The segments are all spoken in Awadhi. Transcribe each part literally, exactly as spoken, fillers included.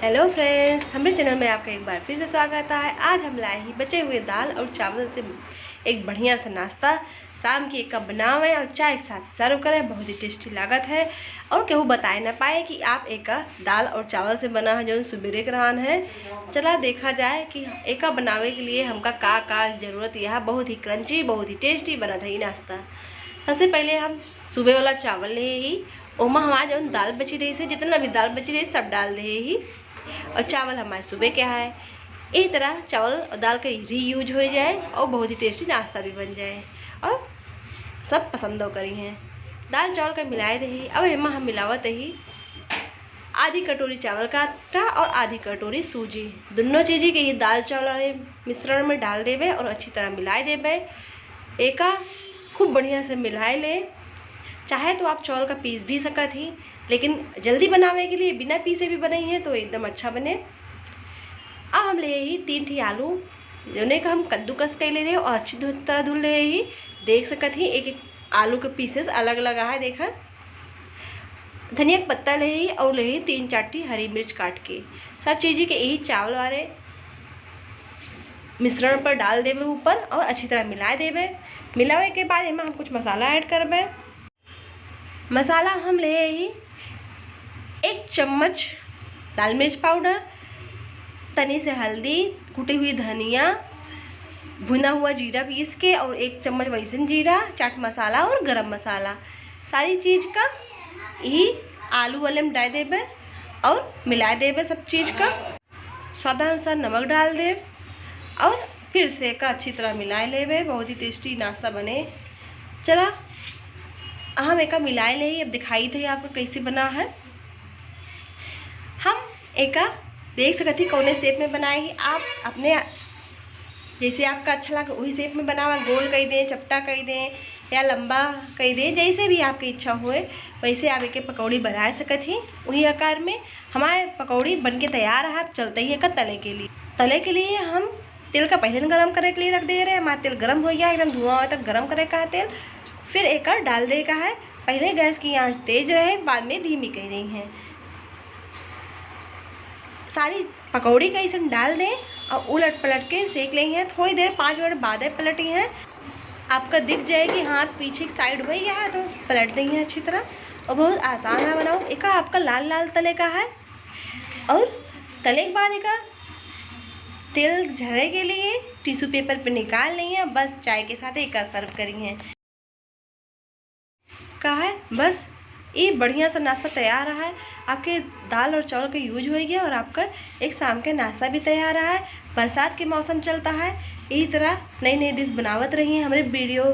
Hello friends, हमरे channel में आपका एक बार फिर से स्वागत है। आज हम लाए ही बचे हुए दाल और चावल से एक बढ़िया सा नाश्ता। शाम की एक कप बनावें और चाय के साथ serve करें, बहुत ही tasty लागत है। और केहू बताए ना पाए कि आप एका दाल और चावल से बना है, जौन सुबेरे के रहन है। चला देखा जाए कि एका बनावे के लिए हमका का का जरूरत। यह बहुत ही crunchy, बहुत ही tasty बनत है ई नाश्ता। सबसे पहले हम सुबह वाला चावल ले ही, ओमा हमार जौन दाल बची रही से, जितना भी दाल बची रही, सब डाल दे ही। और चावल हमारे सुबह के है। इस तरह चावल और दाल के reuse हो जाए और बहुत ही tasty नाश्ता भी बन जाए और सब पसंदो करी हैं। दाल चावल के मिलाए दे ही। अब एमा हम मिलावत ही आधी कटोरी चावल का आटा और आधी कटोरी सूजी। दोनों चीज़ी के ही दाल चावल वाले मिश्रण में डाल देबे और अच्छी तरह मिलाए देबे। एका खूब बढ़िया से मिलाए ले। चाहे तो आप चावल का पीस भी सकत ही, लेकिन जल्दी बनावे के लिए बिना पीसे भी बनाई है तो एकदम अच्छा बने। अब हम ले ही तीन ठी आलू, जौने का हम कद्दूकस कर ले रहे और अच्छी धु-, तरह धुल रहे ही। देख सकत ही एक एक आलू के pieces अलग अलग है। देखा, धनिया के पत्ता ले ही और ले ही तीन चार ठी हरी मिर्च काट के। सब चीज़ी के यही चावल वाले मिश्रण पर डाल देबे ऊपर और अच्छी तरह मिला देबे। मिलावे के बाद एमा हम कुछ मसाला add करबे। मसाला हम ले ही एक चम्मच लाल मिर्च powder, तनी से हल्दी, कुटी हुई धनिया, भुना हुआ जीरा पीस के और एक चम्मच वैसन जीरा, चाट मसाला और गरम मसाला। सारी चीज़ का यही आलू वाले में डाल देबे और मिला देबे सब चीज़ का। स्वादानुसार नमक डाल देब और फिर से एका अच्छी तरह मिलाए लेबे। बहुत ही tasty नाश्ता बने। चला, हम एका मिलाए ले, अब दिखाई थे आपको कैसे बना है। हम एका देख सकत ही कौने shape में बनाए ही। आप अपने जैसे आपका अच्छा लगे वही shape में बनावा, गोल कई दें, चपटा कई दें या लंबा कई दें, जैसे भी आपकी इच्छा होए वैसे आप एके पकौड़ी बनाए सकत ही वही आकार में। हमारे पकौड़ी बन के तैयार है। अब चलते ही एका तले के लिए। तले के लिए हम तेल का पहले गरम करे के लिए रख दे रहे हैं। हमारा तेल गरम हो गया, एकदम धुआं होए तक गरम करे का है तेल। फिर एकर डाल दे का है। पहले गैस की आंच तेज रहे, बाद में धीमी कई रही है। सारी पकौड़ी का ऐसे डाल दें और उलट पलट के सेक लें हैं। थोड़ी देर, पाँच मिनट बाद पलटी हैं। आपका दिख जाए कि हाँ, पीछे की side हो गया है, तो पलट दें हैं अच्छी तरह। और बहुत आसान है बनाओ। एका आपका लाल लाल तले का है और तले के बाद एका तेल झरे के लिए tissue paper पे निकाल लें हैं। बस चाय के साथ एका serve करी हैं। का है, बस ये बढ़िया सा नाश्ता तैयार है। आपके दाल और चावल का use हो गया और आपका एक शाम के नाश्ता भी तैयार है। बरसात के मौसम चलता है, यही तरह नई नई dish बनावत रही हैं। हमारे video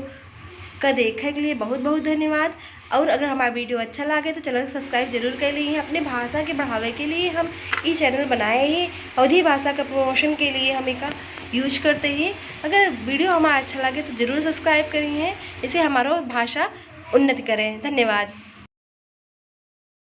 का देखे के लिए बहुत बहुत धन्यवाद। और अगर हमारा video अच्छा लगे तो channel subscribe जरूर कर लीजिए। अपने भाषा के बढ़ावे के लिए हम ई channel बनाए ही, अवधी भाषा का promotion के लिए हम इका use करते ही। अगर video हमारा अच्छा लगे तो जरूर subscribe करिए, इससे हमारो भाषा उन्नति करें। धन्यवाद।